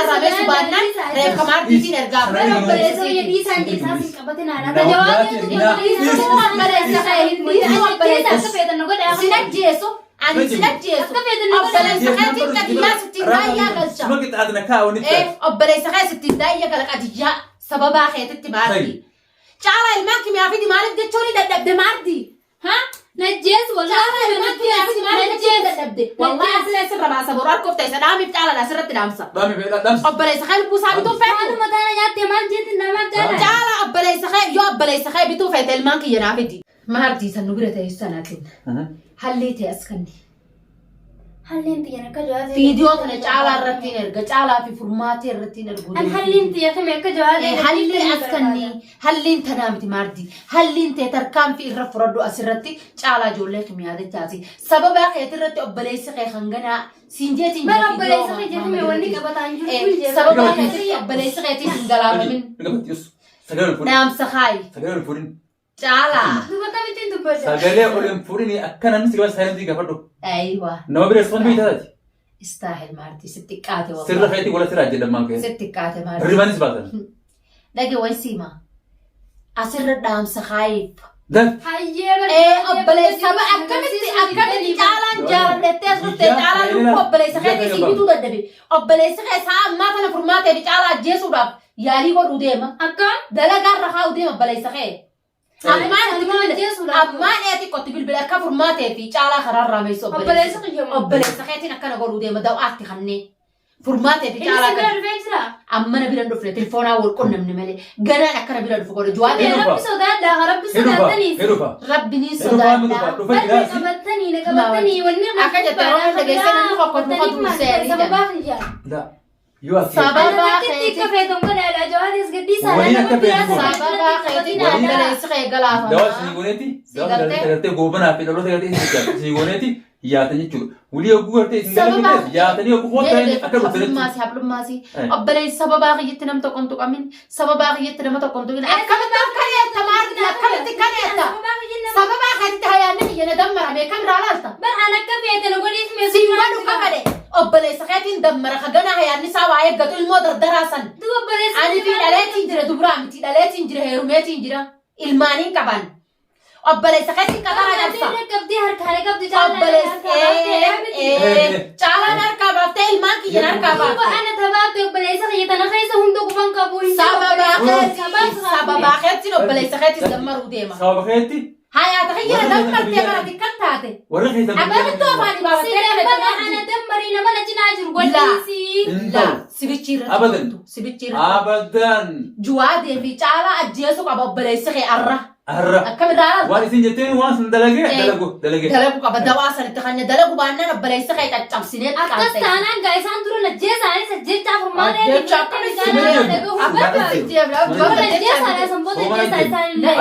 Rabbi irraa meessu sodaadhaa baannaan dhiisaa reeffa maardiitiin ergaa Sana Bara inni obboleessa kiyya dhiisaan jeessaa sin qabatin haadha. Nama Jawaadee biraatti tu erginaa. dhiisuu Obboleessa kee hin dhiisu obboleessa akka feetan nu godhaa. sin ajjeesu ani sin ajjeesu Akka feetan nu godhaa. obboleessa keetiin qadiyyaa sittiin daayyaa galcha. Suma qixxaatina kaa wani Eh, obboleessa kee sittiin daayyaa gala qadiyyaa sababaa keetitti maardi. Caalaa ilmaan kimiyaa fidi maaliif jechuun ni dadhabde maardi? Ha? Najjees Caalaa wallaahi ilmaan kimiyaa fidi maaliif jechuun ni dadhabde? Wallaahi asirra sirra baasa boru harkoof ta'e isa dhaamiif caalaadha asirratti dhaamsa. Dhaami fedha dhamsi. Obboleessa kee lubbuu isaa bituu feetu. Maaluma taana nyaattee maal jeetti namaaf jaala. Caalaa obboleessa kee yoo obboleessa kee bituu feete ilmaan kiyya naa fidi. Maardii san nu bira ta'e sanaatiin hallii ta'e as kanni. Halliin xiyyan akka jawaadee. Viidiyoo kana caalaa irratti hin erga caalaa fi furmaatee irratti hin ergu. An halliin xiyya kame akka jawaadee. Hallii as kanni halliin tanaa miti maardii halliin ta'e tarkaanfii irra fudhadhu asirratti caalaa ijoollee kimiyaa jechaati. Sababa keetii irratti obboleessi kee hanganaa siin jeetiin Bara obboleessa kee jedhame wanni qabataan jiru kun jee. Sababa keetii obboleessi keetii hin galaafamin. Sagalee ol fuudhin. Dhaamsa kaayi. Sagalee ol fuudhin. Caalaa. Duuba kamittiin dubbata? Sagalee ol hin fuudhin akka namni si gabaasa saayilentii gaafadhu. Aywa. Nama bira sun beektaa taati. Istaahil maartii sitti xiqqaate Sirra wallahi. keetii wala sirraa jedhamaan kee. Sitti xiqqaate maartii. Ribaanis baasan. Dhage way siima. Asirra dhaamsa kaayiif. Dan. Hayyee bara. Ee obboleessa saba akkamitti akkamitti caalaan jaaladhettee as dhuftee caalaan lubbuu obboleessa keetii sii bituu dadhabe. Obboleessi kee sa'a ammaa kana furmaatee fi caalaa ajjeesuudhaaf yaalii godhuu deema. Akkam? Dalagaa irra kaa'uu deema obboleessa kee. Ammaan itti Ammaan bilbila. ajjeesuudhaaf. Ammaan ee xiqqootti bilbila akka furmaatee fi caalaa karaa irraa meessu Obboleessa obboleessa. kiyya moo? Obboleessa keetiin akkana godhuu deema daw'aatti kannee. Furmaatee fi Inni caalaa si bira kan dhufee jira. amma na bira hin dhufne telefoonaa wal qunnamne malee ganaan akkana bira dhufu godhe juwaa Mee Hin dhufa. Rabbi sodaadhaa rabbi Hin dhufa. sodaattaniis. Hin dhufa. Rabbi ni Hin dhufa hin dhufa. sodaadhaa. Dhufa Barri jiraasi. qabattanii na qabattanii wanni Akka jette Oromoon dhageessee namni tokko dhufa dursee ni jedha. Sababaa kiyyaa. La. Yoo ati. Sababaa Akkatti keetiin akka feetan godhaadha jawaadis gaddiisaa Waliin akka feetan godha. sababaa keetiin Waliin- obboleessi kee Dawaa galaafama. sii gooneeti. Si Dawaa galtee? gartee goobanaa fi dhaloota gartee isin gooneeti yaatan jechuudha. Wulii hogguu gartee isin Sababaa galafines yaatanii hogguu koottan akka dhuftanitti. Hablummaasi hablummaasi obboleessi sababaa kiyyatti nam tokko hin tuqamin sababaa kiyyatti nama tokko hin tuqin akkamitti kaneetta maarti akkamitti kaneetta sababaa keetitti hayaanni kiyya na dammarame kam irraa laalta Bar an akka feetan godhiif mee siin godhu kafale obboleessa keetiin dammara ka gana hayaanni isaa waa eeggatu ilmoo dardaraa san Duuba obboleessa ani fi dhaleetiin jira dubraa miti dhaleetiin jira heerumeetiin jira ilmaaniin qaban obboleessa keetiin qaxara cabsa Qabdee harkaan qabdi obboleessa caalaan harkaa baaftee ilmaan kiyyan harkaa Duuba baafte ana tabaabte obboleessa kiyya tana keessa hunda qufan qabu hin jiru. sababaa keetiin Sababaa sababaa keetiin obboleessa keetiin dammaruu deema Sababa keetti hayaata kiyya dammartee bara dikkan taate warra keessan akkamitti afaanii baafattee Siree kana ana dammarii nama na cinaa jiru Laa. godhiisii. Hin laa ta'u. sibichi irratti Abadan. hojjetu sibichi irratti Abadan. juwaadee fi caalaa ajjeesuu qaba obboleessi kee arra Har'a. akkamirraa laalta Waan isin jetteen waan sun dalagee dalagu dalagee. dalagu qaba dawaa sanitti kan dalagu baannaan obboleessi kee caccabsinee Akkas taanaan gaa isaan dura najjeesaanis ajjeechaa furmaata Ajjeechaa akkamitti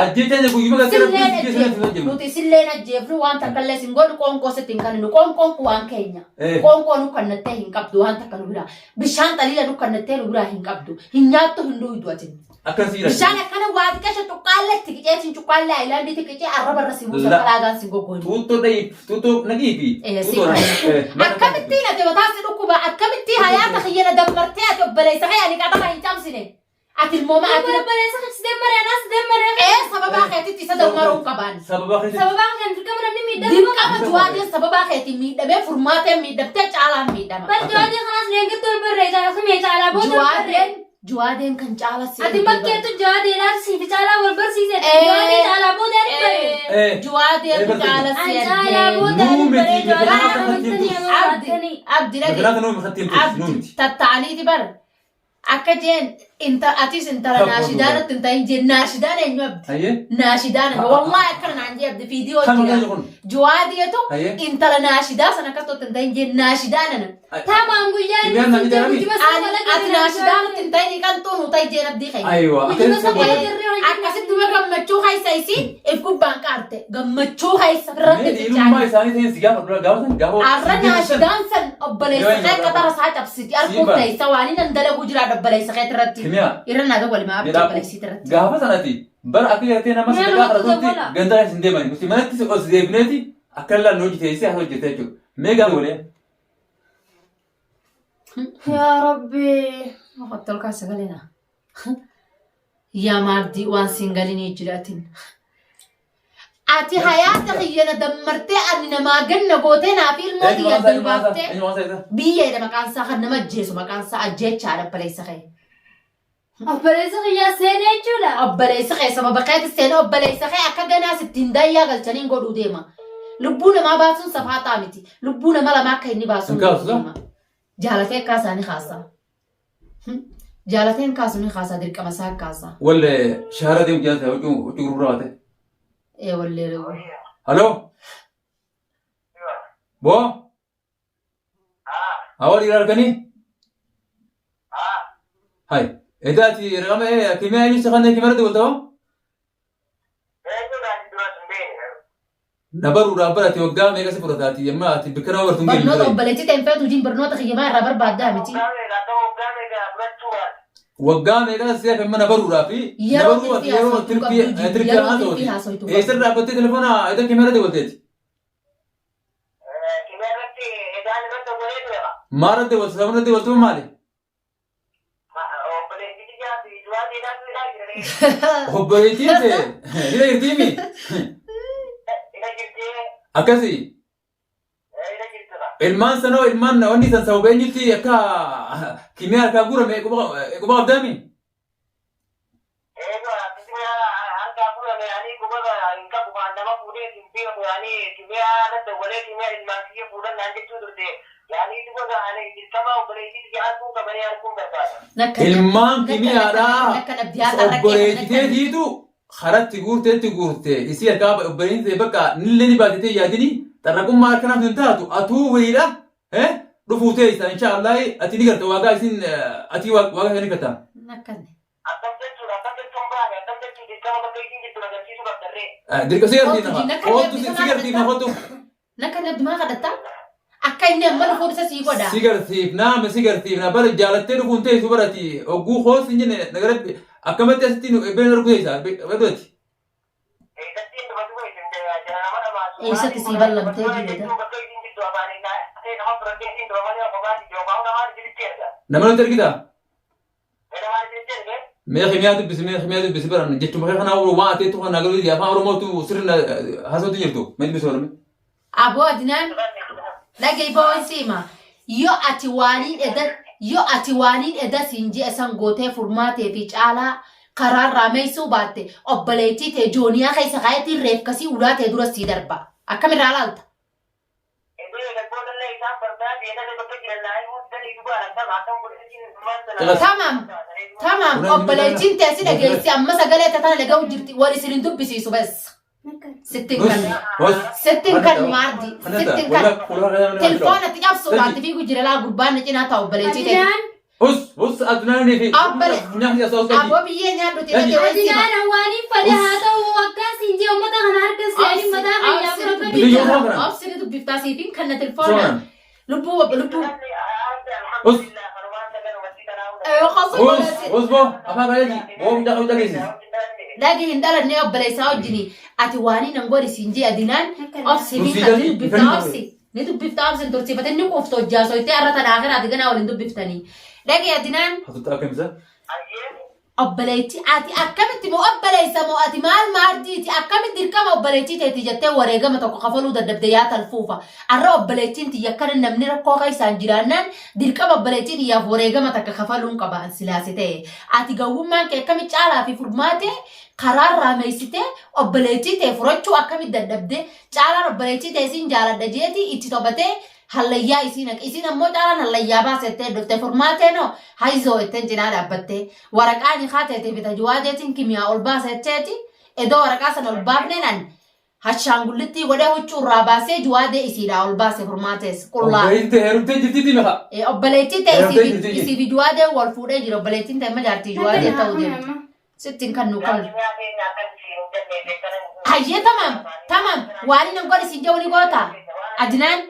Ajjeechaa guyyuma gartee Silleen rabbi si ajjeefnu hojjemu. nuti silleen ajjeefnu waan takka illee sin godhu qoonqoo sitti hin kanninu qoonqoon kun waan keenya Eh. qoonqoo nu kannattee hin qabdu waan takka nu biraa bishaan xaliila nu kannattee nu biraa hin qabdu hin nyaattu hin dhuydu ati Akkasii jira. bishaan akkana waa xiqqeesha cuqqaallee itti qicee sin cuqqaallee ayilaandii itti qicee arraba irra si buusa La. kalaagaan sin goggoonu. Tuuttoo dhayi tuuttoo naqii fi Eh, si tuuttoo naqii. Akkamittiin ati mataa si dhukkuba akkamittiin hayaata kiyyana dammartee ati obboleessa kee ani qaxara hin cabsine ati ilmooma ati ee sababaa keetitti isa dammaruu hin qabaan. Sababa keetti. Sababaa kan dirqama namni miidhamu. Dirqama juwaadeen sababaa keetiin miidhamee furmaateen miidhamtee caalaan miidhama. Bar jawaadee kanaas leengitti ol barree caalaa caalaa booda ol barree. Juwaadeen juwaadeen kan caala si Ati bakkeettu jawaadeedhaaf siif caalaa wal barsiise. Eh. Jawaadee caalaa booda ani baree. Eh. Juwaadeen Eh, caala si An caalaa argee. booda ani Nuu miti, baree jawaadee miti, qabattanii miti. ama Abdi baattanii. abdi dhage. Makilaata nuumi kattiin tursi Abdi nuumiti. tatta'aniiti bar akka jeen inta atis intala Kabboo naashidaan duuba. itti hin ta'in jeen naashidaan eenyu abdi Hayyee. naashidaan eenyu wallaahi akkana naan jee abdi fiidiyoo Kan jira maqaan kun. juwaadiyetu Hayyee. intala naashidaa sana akkas totti hin ta'in jeen naashidaan ana Taamaan guyyaa Kibiyaan inni na siin jedhu jedhami. gujiba sana Ani wal ati naashidaan itti hin ta'in qanxuu nu ta'e jeen abdii keenya. Aywa. Gujiba Akkasitti sana wal godhe. agarree hojii. Akkasitti dura gammachuu keessa isiin if gubbaan qaarte gammachuu keessa irratti Mee dhiirummaa fichaani. isaanii ta'een si gaafa dura gaafa san gaafa. Arra naashidaan san obboleessa Yoo kee hin qaxara isaa cabsiti arguuf Siiba. teessa waan inni dalaguu jira obboleessa kee irratti. Kimiyaa. Irra naa walimaa abdii Jedhaa. obboleessii irratti. Gaafa sanati bara akka gartee nama Mee sadaqaa namatti kadhatutti dawwala. ganda keessa hin deemani. Nuti manatti os deebineeti akka illaan hojii teessee haa hojjete jechuudha. Mee gaafa golee. Yaa Rabbi. Qottol kaa sagalee naa. Yaa maardii waan siin galinii jiraatin. Ati hayaata kiyya na dammartee ani namaa ganna gootee naaf ilmoo Eenyu tiyya maqaan isaa? adda Eenyu maqaan isaa? baaftee Eenyu maqaan isaa? biyyeedha maqaan isaa kan nama ajjeesu maqaan isaa ajjeechaadha obboleessa kee. Obboleessa kiyyaa seenee jechuudha. Obboleessa kee sababa keetti seenee obboleessa kee akka ganaa sittiin daayyaa galchaniin godhuu deema. Lubbuu namaa baasuun safaaxaa miti. Lubbuu nama lamaa akka inni baasuun Hin kaasu, godhuu deema. Jaalatee akkaa isaanii kaasaa. Jaalatee hin kaasu ni kaasaa dirqama isaa kaasaa. Walle shaara deemu jaalata huccuu huccuu gurguraa baate. Ee wallee reewu. Haloo. Boo. Hawa dhiira arganii? Hai. Edaati raqama kimiyaa eenyu si kanneen kimiyaa irratti walta'oo? Na baruudhaaf barate waggaa meeqa si fudhata ati amma ati bikka nama bartu hin geenye Barnoota dura. obboleettii ta'e hin feetu hojiin barnoota kiyyamaa irraa barbaaddaa miti. Waggaa meeqa si hafe amma na baruudhaaf na Yeroo baruu ati tirfii yeroo haasoftuu tirfii qabdu jiru. tirfii Yeroo haasofti. tirfii haasoftuu Eessarra qabdu. dhaabbattee telefoona eda kimiyaa irratti walteeti? Maal irratti waltu sababni irratti waltu maali? Obboleettiin tee hidha jirtiimi? Akkasi ilmaan sanoo ilmaan wanni san sababa eenyutti akka kimiyaa harkaa guurame quba quba qabdaami? Ilmaan kimiyaadhaa obboleettii teetiitu karatti guurteetti guurte isii harkaa obboleettii tee bakka nillee ni baatetee yaadini xarraqummaa harkanaaf hin taatu atuu wayidha dhufuu teessa insha Allah ati ni garta waagaa isin ati waagaa ni garta. Dirqa si garsiifna kootu si garsiifna kootu. Nakka nabdi maa kadhatta? Akka inni amma dhufuun isa sii godha. Si garsiifna me si garsiifna bara jaalattee dhufuun teessu barati ogguu koos hin jenne nagaratti akkamatti asitti nu ebbeen arguu teessa baddooti. Eessatti sii ballamtee jireeta? Nama nutti ergitaa? Mee kimiyaa dubbisi mee kimiyaa dubbisi baran jechuma kee kanaa waan ateetu kana galuu didi afaan oromootu sirna haasawtu jirtu mee dubbisi orome. Aboo Adinaan dhaga'i ba'oon siima. Yoo ati waaniin eda yoo ati waaniin eda siin ji'a san gootee furmaatee fi caalaa karaarraa meeysuu baatte obboleettii tee jooniyaa keessa kaayetiin reefkasii ulaa tee dura sii darba. Akkamirraa laalta? Tamam. Tamam. Obboleettiin tee si dhageessi amma sagalee tee tana dhaga'u jirti. Wal isin hin dubbisiisu bes. Sitti hin kannu. Sitti hin kannu maardi. Sitti hin kannu. Telefoona itti cabsuudhaan itti fiigu jira laa gurbaan na cinaa taa'u obboleettii tee. Adinaan Us us adunaan fi Abbale. nyaanni asoo gadi. Aboo biyyee nyaadhu xiqqaa ta'e wayii siima. Adinaan waaniin fadhe haa ta'u akkas hin jee uummata kana harka seeni mataa kiyyaa fura Biyya fadhi. kana. Obsini dubbiftaa siifiin kan na telefoona. Soona. Lubbuu lubbuu. Us us us boo afaan qajeelchi boo mucaa qabu dhageessis. Dhagi hin dhalanne obboleessaa wajjini ati waanii nan godhi siin jee adinaan obsi Nuuf ni sii galchi, dubbiftaa ifanii obsi ni dubbiftaa obsi hin tursiifatin ni quufta hojjaa soytee arra tana akiraati ganaa waliin dubbiftanii. Dhagi adinaan Hatutti akkamisa? Obboleettii ati akkamitti moo obboleessa moo ati maal maardiiti akkamitti dirqama obboleettii teeti jettee wareegama tokko kafaluu dadhabde yaa talfuufa arra obboleettiin tiyya akkana namni rakkoo keessaan jiraannaan dirqama obboleettii tiyyaaf wareegama takka kafaluun qaba an silaase ta'e ati gawwummaan kee akkamitti caalaa fi furmaatee karaarraa meessitee obboleettii tee furachuu akkamitti dadhabde caalaan obboleettii tee siin jaaladha jeetii itti taphatee hallayyaa isii naqe isiin ammoo caalaan hallayyaa baasettee dhufte furmaatee noo hayzoo itteen cinaa dhaabbattee waraqaa ni kaateeti bita juwaadeetiin kimiyaa ol baasetteeti edoo waraqaa sana ol baafneen an hashaangullittii godhee huccuu irraa baasee juwaadee isiidhaa ol baase furmaatees qullaa. Obboleettii ta'e heerumtee jirtiitii meqa? Obboleettii ta'e Heerumtee jirti. isii fi juwaadee wal fuudhee jira obboleettiin ta'e majaartii juwaadee ta'uu deemti. Sittiin kan nu kan. Hayyee tamam tamam waan inni godhi siin jedhu ni goota. Adinaan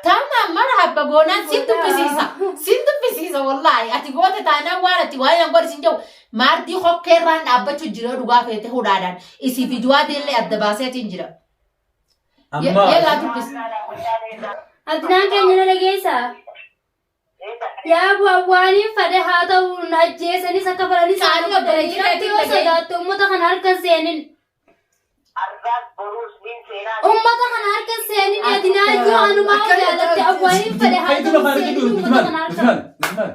tamam marhaba goonaan siin dubbisiisa siin dubbisiisa wallaahi ati goote taanaan waan ati waan inni godhi siin jedhu maardii hokkeerraan dhaabbachuu jira dhugaa feete hudhaadhaan isii fi juwaadee illee adda baaseetiin jira. Amma Yallaa dubbisi. Adinaan keenya na dhageessaa? Yaa bu'aa fadhe haa ta'u ajjeesanis akka fedhanis haa Caalii obboleettii ta'u. keetiin Yoo dhaga'i. sodaatte uummata kana harka seenin. Uummata kana harka seenin adinaa yoo anumaa jaalatte awwaaniin fedhe haa Hayitu ta'u lafaan seenin jiru uummata kana harka. Usmaan Usmaan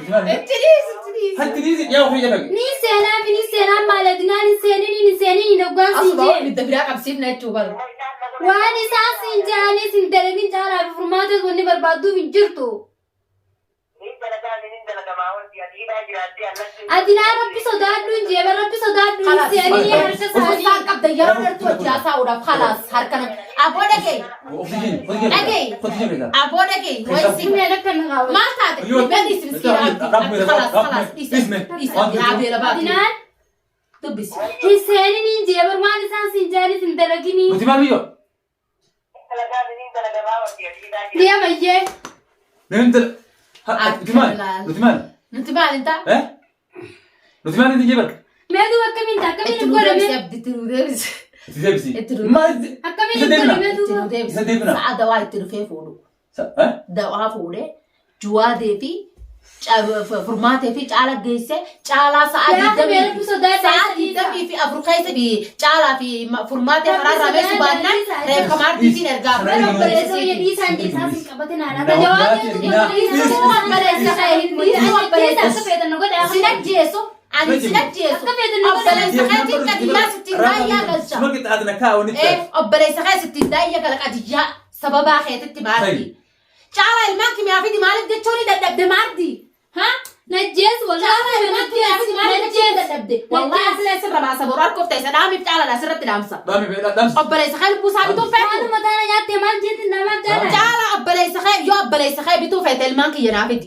Usmaan. Itti dhiisi itti dhiisi. Hatti dhiisi yaa ofii jedhame. Ni seenaa fi ni seenaa maal adinaan hin seenin hin seenin hin hoggaan siin Asuma jee. ibidda biraa qabsiifna jechuu bara. Waan isaa siin jedhanis hin dalagin caalaa fi furmaatas wanni barbaadduuf hin jirtu. Adinaa rabbi sodaadhu hin jee rabbi sodaadhu hin seenin harka Isaan isaanii. qabda yeroo dheertuu hojii haasa'uudhaaf khalaas harka nama. Aboo dhaga'i. Oksijiin. Dhaga'i. Oksijiin. Aboo dhaga'i. Wayisi. Meel akka na kaawwatu. Maal taate? Gadhiisi miskiina abdii. Khalaas khalaas dhiisi. Dhiisi abdii haa beela baatu. Adinaan Dubbisi. hin seenin hin jee bar waan isaan siin jedhanis hin dalaginii. Nuti maal biyyoo? Deemayyee. Namni Nuti maal? Nuti maal? Nuti maal hin ta'a? Eh? Nuti maal hin jee barka? Mee duuba akkamiin ta'a akkamiin Itti hin nu deebisi godhame? abdii itti nu deebisi. Itti deebisi. Itti nu- Maal? Akkamiin Isa hin deebina. godhame Itti nu duuba? deebisi. Isa deebina. Sa'a dawaa itti dhufee fuudhu. Eh? Dawaa fuudhee juwaadee fi furmaatee fi caala geesse caalaa sa'a Yaa digdamii rabbi sodaadhaa sa'a isa dhiisa. 24 keessa fi caalaa fi furmaatee Rabbi karaa irraa beesu sodaadhaa baannaan dhiisa. reeffa maartiitiin ergaa Sana Bara inni obboleessa biyya dhiisaan dhiisaa sin qabatin haadha. Na Jawaabni obboleessa tu na- dhiisuu obboleessa kee hin dhiisuu obboleessa akka feetan nu godhe Sin ajjeesu ani sin ajjeesu Akka feetan nu godhe. obboleessa keetiin qadiyyaa sittiin daayyaa galcha. Suma qixxaatina kaa wani Eh, obboleessa kee sittiin daayyaa gala qadiyyaa sababaa keetitti maarti. Caalaa ilmaan kimiyaa fidi maaliif jechuun dadhabde maarti? Ha? Najjees Caalaa wallaahi ilmaan kimiyaa fidi maaliif jechuun najjees. dadhabde? Wallaahi asirra sirra baasa boru harkoof ta'e dhaamiif caalaadha asirratti dhaamsa. Dhaami dhaamsi. Obboleessa kee lubbuu isaa bituu feetu. Maaluma taana nyaattee maal jeetti namaaf jaala? Caalaa obboleessa kee yoo obboleessa kee bituu feete ilmaan kiyya naa fidi.